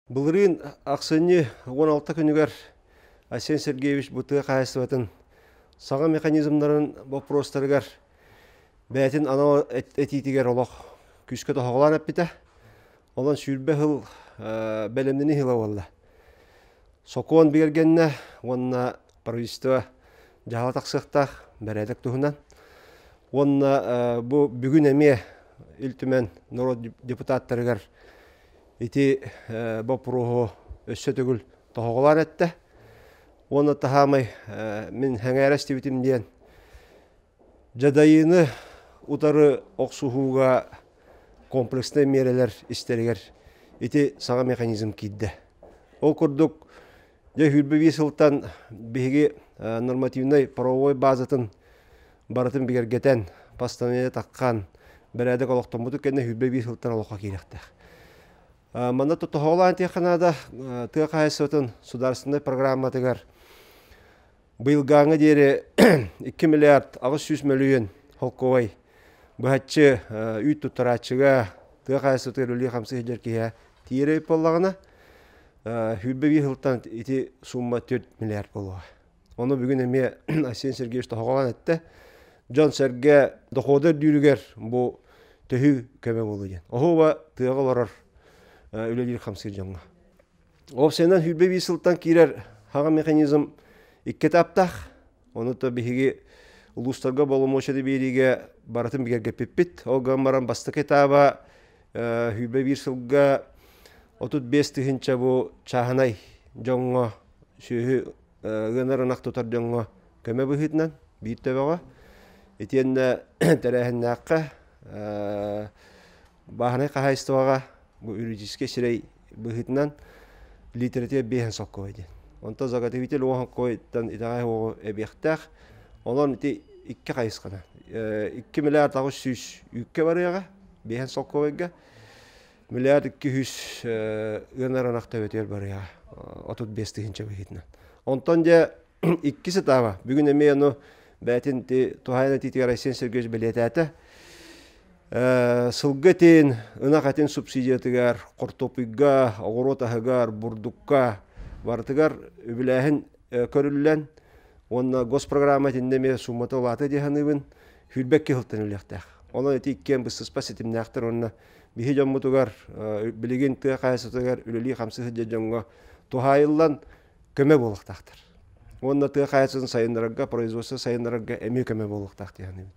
Былырыын ахсынньы 16 күнүгэр Айсен Сергеевич бу тыа хаһаайыстыбатын саҥа механизмнарын боппуруостарыгар бэйэтин анал этиитигэр олох күүскэ тоһоҕолоон эппитэ. Онон 20 сыл бэлэмнэнии сыла буолла. Сокуон бигэргэннэ уонна правительство дьаһала тахсыахтаах бэрээдэк туһунан. Уонна бу бүгүн эмиэ Ил Түмэн норуот депутаттарыгар ити боппуруоһу өссө төгүл тоһоҕолоон эттэ. Уонна таһаамай мин сэҥээрэ истибитим диэн дьадайыыны утары охсуһууга комплекснай миэрэлэр истэригэр ити саҥа механизм киирдэ. Ол курдук, дьэ 25 сылтан биһиги нормативнай правовой базатын барытын бигэргэтэн, постановление таххан, бэрээдэк олохтоммутун кэннэ 25 сылтан олоххо киириэхтээх. Манна тоһоҕолоон этиэххэ наада, тыа хаһаайыстыбатын судаарыстыбаннай программатыгар быйылгааҥҥа диэри 2 миллиард 800 мөлүйүөн холкуобай быһаччы үүт туттарааччыга тыа хаһаайыстыбатыгар үлэлии-хамсыы сылдьар киһи тиийэр эбит буоллаҕына, 25 сылтан ити сумма 4 миллиард буолуоҕа. Ону бүгүн эмиэ Айсен Сергеевич тоһоҕолоон эттэ. Дьон-сэргэ дохуода үрдүүрүгэр бу төһүү көмө буолуо диэн. Оһуоба тыаҕа олорор үлэлиир-хамсыыр дьоҥҥо. Уопсайынан 25 сылтан киирэр хаҕа механизм икки этаптаах. Ону то биһиги улуустарга боломуочуйаны биэриигэ барытын бигэргэппиппит. Ол гынан баран бастакы этаба 21 сылга 35 тыһыынча бу чааһынай дьоҥҥо сүөһү ыанар ынах тутар дьоҥҥо көмө быһыытынан биир төбөҕө итиэннэ тэрээһиннээххэ бааһынай хаһаайыстыбаҕа бу юридическэй сирэй быһыытынан литература биэһин солкуобай диэн. Онтон заготовитель уон холкуойтан итэҕэй уоҕу эбиэхтээх. Онон ити икки хайысханан. 2 миллиард 800 үүккэ барыаҕа, биэһин солкуобайга. 1 миллиард 200 ыанар ынах төбөтүгэр барыаҕа, 35 тыһыынча быһыытынан. Онтон дьэ иккис этаба. Бүгүн эмиэ ону бэйэтин туһаайан этиитигэр Айсен Сергеевич бэлиэтээтэ. Сылгы этин, ынах этин субсидиятыгар, хортуоппуйга, оҕуруот аһыгар, бурдукка барытыгар үбүлээһин көрүллэн уонна госпрограмма итиннэ эмиэ суммата улаата дии саныыбын, 22 сылтан үлэлиэхтээх. Онон ити иккиэн быстыспат ситимнээхтэр уонна биһи дьоммутугар билигин тыа хаһаайыстыбатыгар үлэлии-хамсыы сылдьар дьоҥҥо туһаайыллан көмө буолуохтаахтар. Уонна тыа хаһаайыстыбатын сайыннарарга, производство сайыннарарга эмиэ көмө буолуохтаах дии саныыбын.